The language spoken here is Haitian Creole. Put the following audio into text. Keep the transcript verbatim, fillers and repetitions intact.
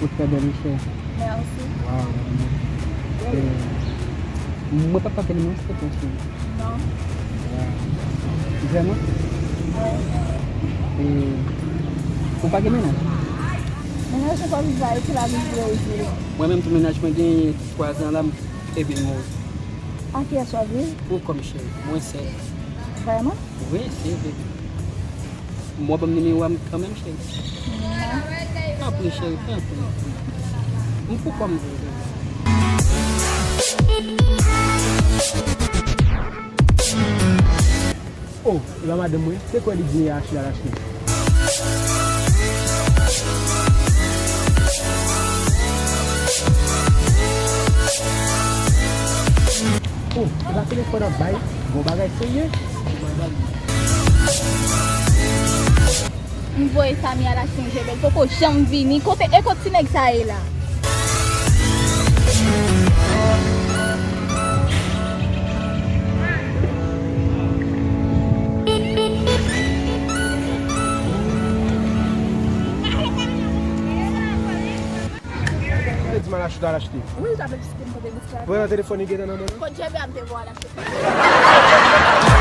Ou trè bèl, wi, chè. Mèsi. Waw. Eh, mwen pa t ka fè nimewo se pou chè. Non. Waw. Vrèman? Wi. Eh, ou pa gen mennaj? Mennaj mwen pa viv Ayiti, l ap viv Brezil. Mwen menm tou mennaj mwen gen twa zan la, epi l mouri. A kiyès w ap viv? Pou kò m cheri, mwen sèl. Vrèman? Wi, se vre. M wè ban m nimewo a m kanmenm, cheri. Non. Tanpri, cheri, tanpri. M pou kò m vre, vre. Oh, e pa madanm mwen, se kwè li di achte al achte. Oh, e pa telefòn ap bay, bon bagay serye. M voye Samy al achte yon jebèl, poko janm vini. Kote, e kot ti nèg sa ye la? Ou te di m al achte, al achte. Wi, l t ap eksplike m kote boutik la. Pran nan telefòn li gentan nan men l. Kot jebe a m te voye al achte?